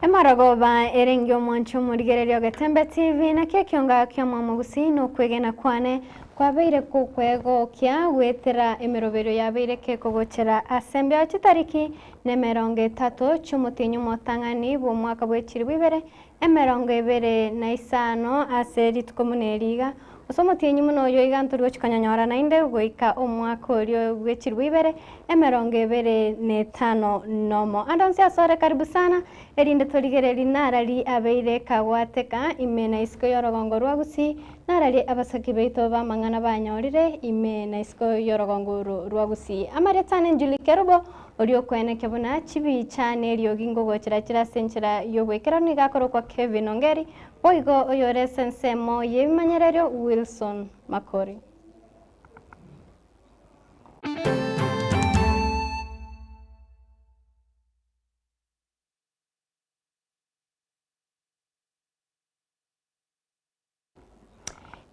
Emarogoba erenge omwancho omorigereria o Getembe TV, naki ekionga ki'omwamogusii na okwegena kwane kwabeire gokwegokia goetera emeroberio yabeire kekogochera ase embeo chitariki nemerongo etato chi'omotienyi omotang'ani bw'omwaka bw'echiribu ibere 25 ase rituko buna eri iga, gose omotienyi buna oyo iga ntori gochia konyonyora naende goika omwaka oria bw'echilifu ibere 25. Ande onsi asore karibu sana, erinde torigererie narari abeire kagwateka ime na isiko y'orogongo rwa Gusii, narari abasaki baito b'amang'ana banyorire ime na isiko y'orogongo oro rwa Gusii. Amarieta ane Julie Kerubo, Oria okwenekia buna chibicha neriogi ngogochera chire ase enchera y'oboikeranu nigo akorokwa Kevin Ongeri, boigo oyore ase ensemo y'ebimanyererio Wilson Makori.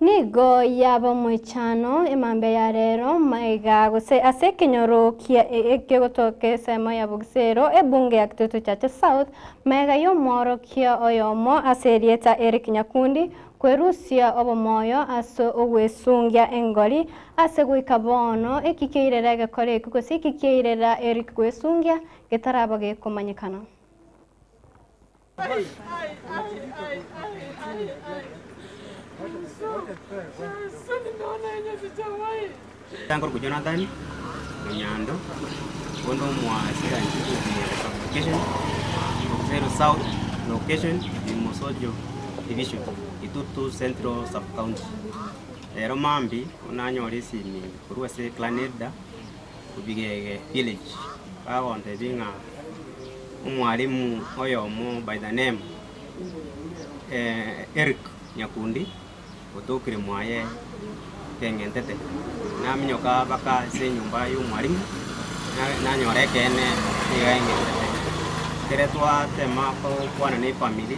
Nigo yaba omoichano emambia ya rero maiga gose ase ekenyoro kia ekegotoka esemo ya Bugisero ebunge ya Kitutu Chache South maega y'omworokia oyomo ase erieta Eric Nyakundi kwerusia obomoyo ase ogwesungia engori ase goika bono eki kiairera egekora eki gose eki kiairera Eric gwesungia getaraba gekomanyekana. Nkorokwa Jonathan Onyando, onde omoaspirant of sub-location, Obuseru South location in Mosocho division, Itutu Central sub-county. Rero mambia nanyore esimi korwa ase clan elder. Bigege village, bagontebia ng'a omwalimu oyomo by the name Eric Nyakundi otokire mwaye keng'entete. Naminyoka mpaka ase enyomba ya omwalimu, nanyora ekeene nigo aeng'entete. Ekere twatema gokwana na efamiri,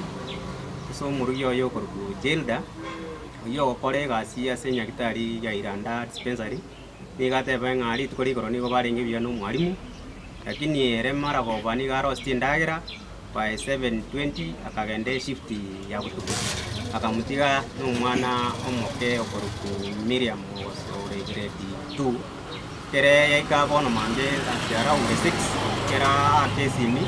ase omorugi oye okorokwa Jilda, oywo ogokora egasi ase nyagetari ya Iranda dispensary. Nigo ateba ng'a rituko rigoro nigo barenge buya nomwalimu, lakini ere maragoba nigo arosetie endagera by 7:20 akagenda eshift ya botuko, akamotiga na omwana omoke okorokwa Miriam ore grade two. Ekere yaika bono mambia at around 6, ekero aaka esimi,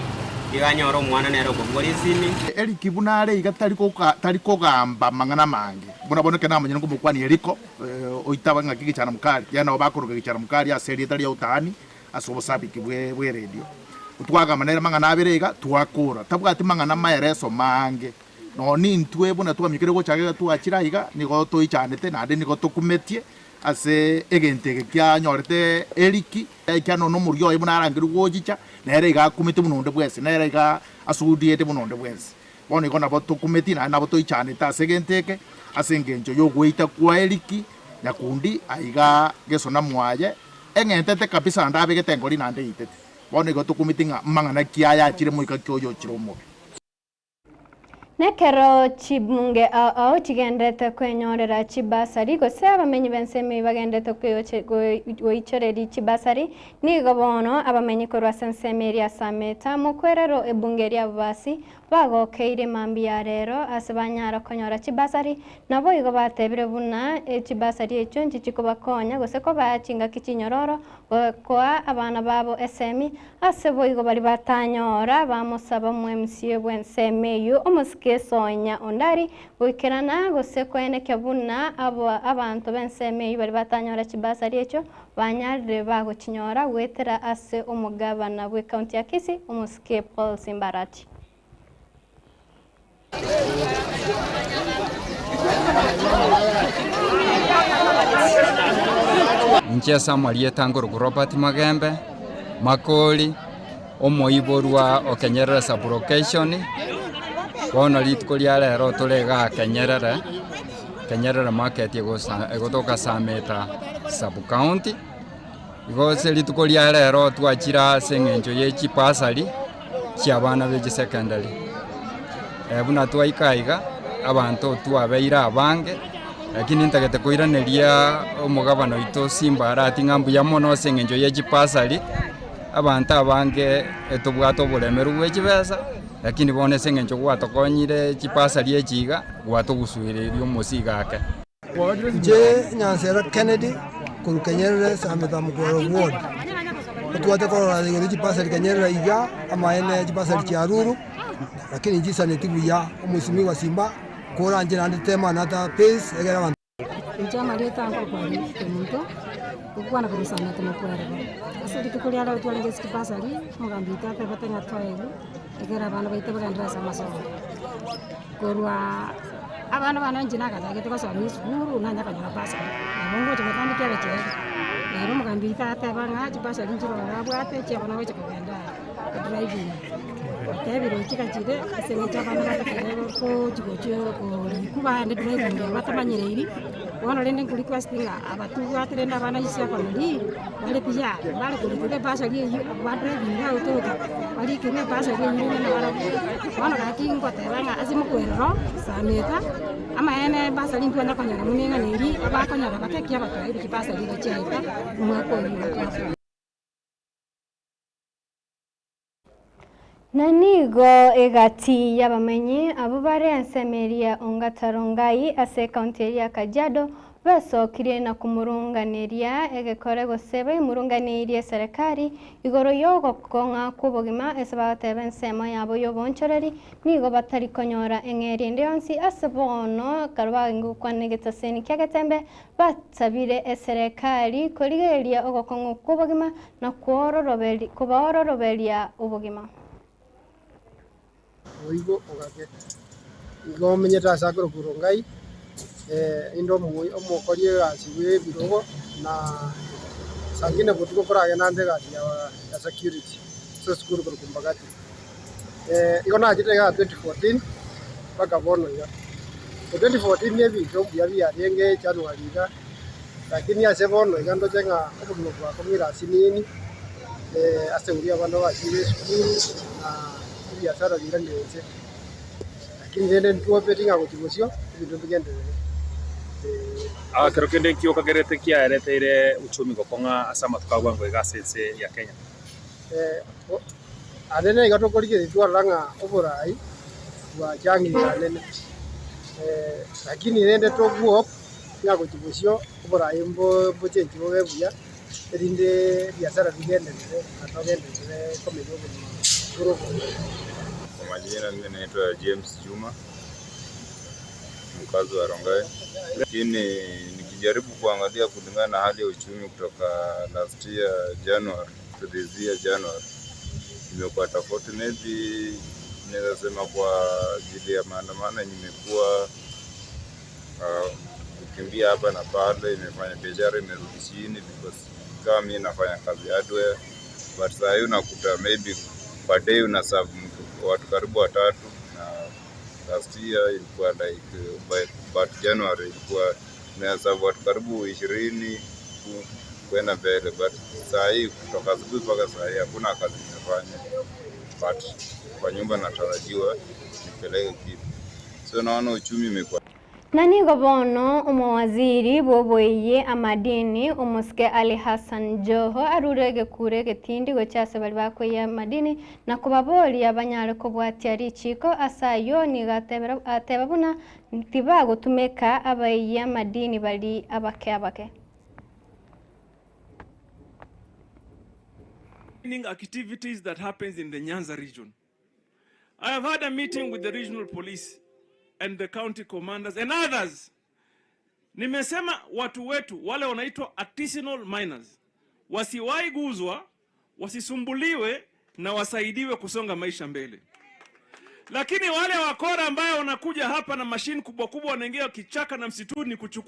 nigo anyora omwana nere okobogoria esimi. Eriki buna are iga tari goka tari kogamba amang'ana amange, buna bono ekero namanyire nkomokwania Eriko. Oitaba ng'aki gichana mokari, yaani nabo bakoroka gichana mokari ase erieta ria utaani ase obosabiki bwe bw'eredio. Twagamba nere mang'ana abere iga, twakora. Tabwati mang'ana maereso maange. Nonya intwe buna twamiokire gocha iga twachire aiga, nigo toichanete naende nigo tokumetie ase egento eke kianyorete eriki, ekiagera nonya omorugi oye buna arangerwe gochicha, nere iga akumete buna onde bwensi, nere iga asugudiete buna onde bwensi. Bono igo nabo tokumeti naende nabo toichanete ase egento eke, ase engencho y'ogoita kwa Eriki nyakundi aiga gesona mwaye, eng'entete kabisa naende abegete engori naende eitete. Bono igo tokumeti ng'a mang'ana ki aya achire moika ki oyo ochire omobe. Nekero chibunge ao ao chigenderete kwenyorera chibasari, gose abamenyi b'ensemo eyio bagenderete goichoreria chibasari, Nigo bono abamenyi korwa ase ensemo eria Sameta, mokwerero ebunge eria Ababasi, bagokeire mambia ya rero ase banyara konyora chibasari, naboigo batebire buna chibasari echio nchichikobakonya gose kobaa chingaki chinyororo koa abana babo esemi, ase boigo baria batanyora bamosaba omwemsie bw'ensemo eyio omosike Sonya Ondari goikerana gose koenekia buna abanto b'ensemo eyio baria batanyora chibasari echio Banyarire bagochinyora goetera ase omogabana bw'ecounty ya Kisii, omosike Paul Simbarati. Inche ase amarieta nkorokwa Robert Magembe, Makori, omoiborwa o Kenyerere sub-location, bono rituko ria rero tore igaa Kenyerere. Kenyerere market egotoka Sameta sub county, igo ase rituko ria rero twachire ase eng'encho ye chibasari chia abana be chisecondary. Buna twaika iga, abanto twabeire abange, lakini ntagete koiraneria omogabana oito Simba Arati ng'a mbuya mono ase eng'encho ye chibasari, abanto abange etobwate oboremeru bwe chibesa. Lakini bono ase eng'encho gwatokonyire chibasari echi iga, gwatogusuireirie omosigo ake. Inche Nyansera Kennedy korwa Kenyerere Sameta Mukwero Ward. Otwate korora igoro chibasari Kenyerere iga amaene chibasari chiaruru lakini nchisaneti buya omosimiwa Simba koranche naende tema nata pace egere abanto. Inche amarieta nkorokwa Ruth Kemunto, ngokwana korwa Sameta Mokwerero. Ase rituko ria rero twarenge ase chibasari, omogambi oito atebete ng'a toegwe, ekero abana baito bagenderere ase amasomo. Korwa abana bane inche nagachagete gosoma esukuru nanya konyora bursary, nabo ngocha gotandika ebichera. Nere omogambi oito ateba ng'a chibasari nchire ororo abwate chiabana gocha kogenda driving. Otebire ochigachire ase eng'encho abana batakeire gochi gochia korikwa bagende driving eye batamanyereiri, bono rende nko request ng'a aba tobwate rende abana ase efamiri bare tiyari, bare korikwa ebasari eywo abwo ba driving bagotoka barikerwe ebasari eywo rende nabarabwo. Bono gaki ngoteba ng'a ase mokwerero sameta, amaene ebasari ntwanya konyora buna eng'ana eria, abakonyora bake ki abatoeire chibasari iga chiaeta omwaka oyio iga twasoma. Na nigo egati y'abamenyi abwo bare ensemo eria Ongata Rongai ase ekaunti eria ya Kajiado besokirie na komorunganeria egekore gose baimurunganeirie eserekari igoro y'ogokong'a kw'obogima ase bagoteba ensemo yabo y'oboonchoreri nigo batari konyora eng'eria ende yonsi ase bono ekero bagenge gokwana egetaseni kia Getembe Batabire eserekari korigereria ogokong'u kw'obogima na kobaororoberia obogima. Oigo ogake. Nigo omenyete ase akorokwa Rongai, inde omokori egasi bw'ebirogo na saa ingine botuko nkoragenda ande egasi ya security ase esukuru korokwa Mbagathi. Igo nachete igaa 2014 mpaka bono iga. 2014 ebinto mbuya biarenge January iga, lakini ase bono iga ndoche ng'a obogima bwakong'ire asinini ase oria abana bachire esukuru na ebiasara biiranire inse. Lakini rende ntwopeti ng'a gochia bosio ebinto mbigenderere. Ekero kende nki okagerete kiaereteire uchumi gokong'a ase amatuko a bwango iga ase ense ya Kenya? Anene iga tokorigereria twarora ng'a oborai bwachangire anene, lakini rende togwoka ng'a gochia bosio oborai mbochenchi bobe buya, erinde ebiasara bigenderere na togenderere komenya obogima bore obuya. Kwa majina mimi naitwa James Juma, mkazi wa Rongai, lakini nikijaribu kuangalia kulingana na hali ya uchumi kutoka last year January to this year January imekuwa tofauti, maybe naweza sema kwa ajili ya maandamano yenye imekuwa kukimbia hapa na pale, imefanya biashara imerudi chini because kama mimi nafanya kazi hardware but saa hii unakuta maybe per day una serve mtu watu karibu watatu, na last year ilikuwa like but January ilikuwa una serve watu karibu 20 kwenda mbele, but saa hii kutoka asubuhi mpaka saa hii hakuna kazi nimefanya, but kwa nyumba natarajiwa nipeleke kitu, so naona uchumi imekuwa Na nigo bono omowaziri bw'oboiye amadini omosike Ali Hassan Joho arure egekuro egetindi gochia ase baria bakoiya amadini na kobaboria banyare kobwatia richiko ase ayio nigo ateba buna tibagotumeka abaiyi amadini bari abake abake. Mining activities that happens in the Nyanza region. I have had a meeting with the regional police and the county commanders and others. Nimesema watu wetu wale wanaitwa artisanal miners wasiwahi guzwa, wasisumbuliwe na wasaidiwe kusonga maisha mbele. Lakini wale wakora ambayo wanakuja hapa na mashine kubwa kubwa wanaingia kichaka na msituni kuchukua